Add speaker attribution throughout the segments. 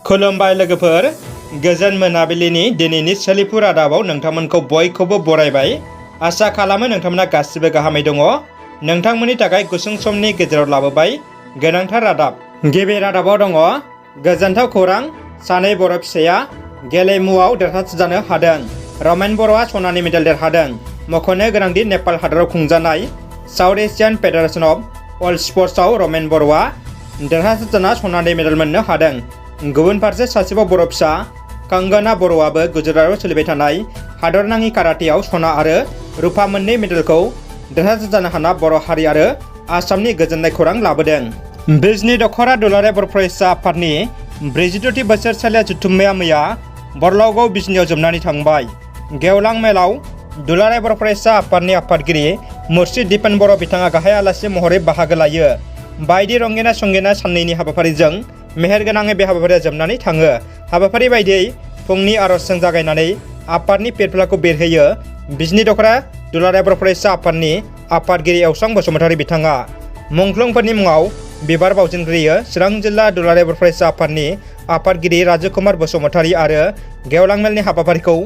Speaker 1: खुलुमबाय लोगोफोर, गोजोन मोनाबिलिनि दिनैनि सोलिफु रादाबाव नोंथांमोनखौ बयखौबो बरायबाय। आसा खालामो नोंथांमोना गासिबो गाहामै दङ। नोंथांमोननि थाखाय गुसुं समनि गेजेराव लाबोबाय गोनांथार रादाब। गिबि रादाबाव दङ गोजोनथाव खौरां, सानै बर' फिसाया गेलेमुआव देरहासार जानो हादों। रमेन बर'आ सनानि मेडेल देरहादों। मख'नो गोनांदि नेपाल हादराव खुंजानाय South Asian federation of world स्पर्ट्सआव रमेन बर'आ देरहासार जाना सनानि मेडेल मोननो हादों। गुबुन फारसे सासेबाव बर' फिसा कंगना बर'आबो गुजरातआव सोलिबाय थानाय हादरनाङि कारातेआव सना आरो रुपा मोननै मेडेलखौ देरहासार जानो हाना बर' हारि आरो आसामनि गोजोननाय खौरां लाबोदों। बिजनि दख'रा दुलाराय बर' फरायसा आफादनि 42थि बोसोरसालिया जथुम्माया मैया बरलावगाव बिजनियाव जोबनानै थांबाय। गेवलां मेलाव दुलाराय बर' फरायसा आफादनि आफादगिरि मुर्शिद दिपेन बर' बिथाङा गाहाय आलासि महरै बाहागो लायो। बायदि रंगिना संगिना साननैनि हाबाफारिजों मेहेरगोनाङै बे हाबाफारिया जोबनानै थाङो। हाबाफारि बायदियै फुंनि आरजजों जागायनानै आफादनि पेटफुलाखौ बेरहोयो बिजनि दख'रा दुलाराय बर' फरायसा आफादनि आफादगिरि एवस्रां बसुमतारी बिथाङा। मुंख्लंफोरनि मुङाव बिबार बावजेनग्रोयो चिरां जिल्ला दुलाराय बर' फरायसा आफादनि आफादगिरि राजकुमार बसुमतारी आरो गेवलां मेलनि हाबाफारिखौ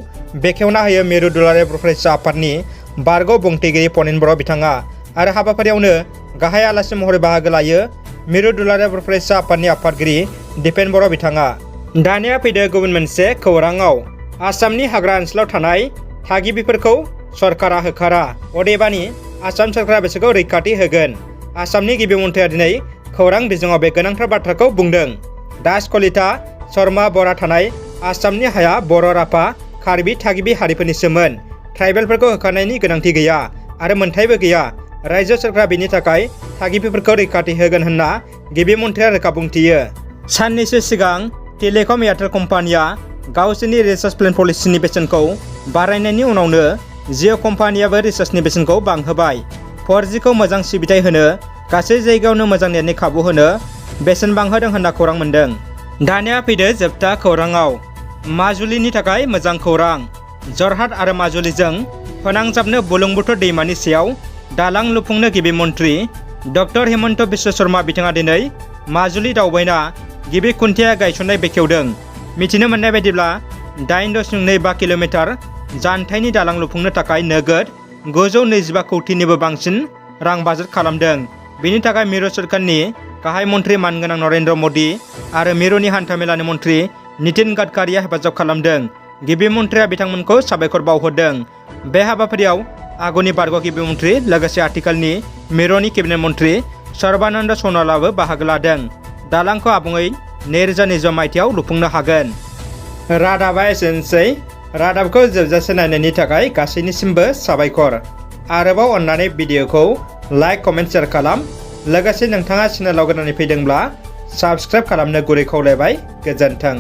Speaker 1: बेखेवना होयो मिरु दुलाराय बर' फरायसा आफादनि बारग' बुंथिगिरि पनिन बर' बिथाङा आरो हाबाफारियावनो गाहाय आलासि महरै बाहागो लायो मिरु दुलाराय बर' फरायसा आफादनि आफादगिरि दिपेन बर' बिथाङा। दानिया फैदो गुबुन मोनसे खौराङाव। आसामनि हाग्रा ओनसोलाव थानाय थागिबिफोरखौ सरकारा होखारा, अदेबानि आसाम सरकारा बिसोरखौ रैखाथि होगोन। आसामनि गिबि मन्थ्रिया दिनै खौरां बिजोङाव बे गोनांथार बाथ्राखौ बुंदों। दास कलिता शर्मा बरा थानाय आसामनि हाया बर' राभा कार्बि थागिबि हारिफोरनिसोमोन। ट्राइबेलफोरखौ होखारनायनि गोनांथि गैया आरो मोनथायबो गैया। रायजो सोरखारा बेनि थाखाय थागिबिफोरखौ रैखाथि होगोन होनना गिबि मन्थ्रिया रोखा बुंथियो। साननैसो सिगां टेलिकम एयारटेल कम्पानिया गावसोरनि रिचार्ज प्लेन पलिसिनि बेसेनखौ बारायनायनि उनावनो जिअ कम्पानियाबो रिचार्जनि बेसेनखौ बांहोबाय। 4Gखौ मोजां सिबिथाय होनो, गासै जायगायावनो मोजां नेटनि खाबु होनो बेसेन बांहोदों होनना खौरां मोन्दों। दानिया फैदो जोबथा खौराङाव। माजुलिनि थाखाय मोजां खौरां। जरहाट आरो माजुलिजों फोनांजाबनो बुरलुंबुथुर दैमानि सायाव दालां लुफुंनो गिबि मन्थ्रि डक्टर हिमन्त बिश्व शर्मा बिथाङा दिनै माजुलि दावबायना गिबि खुन्थिया गायसननाय बेखेवदों। मिथिनो मोननाय बायदिब्ला 8.25 किल'मिटार जानथायनि दालां लुफुंनो थाखाय नोगोद 925 कौटिनिबो बांसिन रां बाजेट खालामदों। बेनि थाखाय मिरु सोरखारनि गाहाय मन्थ्रि मानगोनां नरेन्द्र मदि आरो मिरुनि हान्थामेलानि मन्थ्रि नितिन गाडकारिया हेफाजाब खालामदों। गिबि मन्थ्रिया बिथांमोनखौ साबायखर बावहरदों। बे हाबाफारियाव आगुनि बारग' गिबि मन्थ्रि लोगोसे आथिखालनि मिरुनि केबिनेट मन्थ्रि सर्बानन्द सन'वालाबो बाहागो लादों। दालांखौ आबुङै 2020 मायथाइयाव लुफुंनो हागोन। रादाबा एसेनोसै। रादाबखौ जोबजासे नायनायनि थाखाय गासैनिसिमबो साबायखर। आरोबाव अन्नानै भिडिअखौ लाइक, कमेन्ट, शेयार खालाम। लोगोसे नोंथाङा चेनेलाव गोदानै फैदोंब्ला साबस्क्राइब खालामनो गुरै खावलायबाय। गोजोन्थों।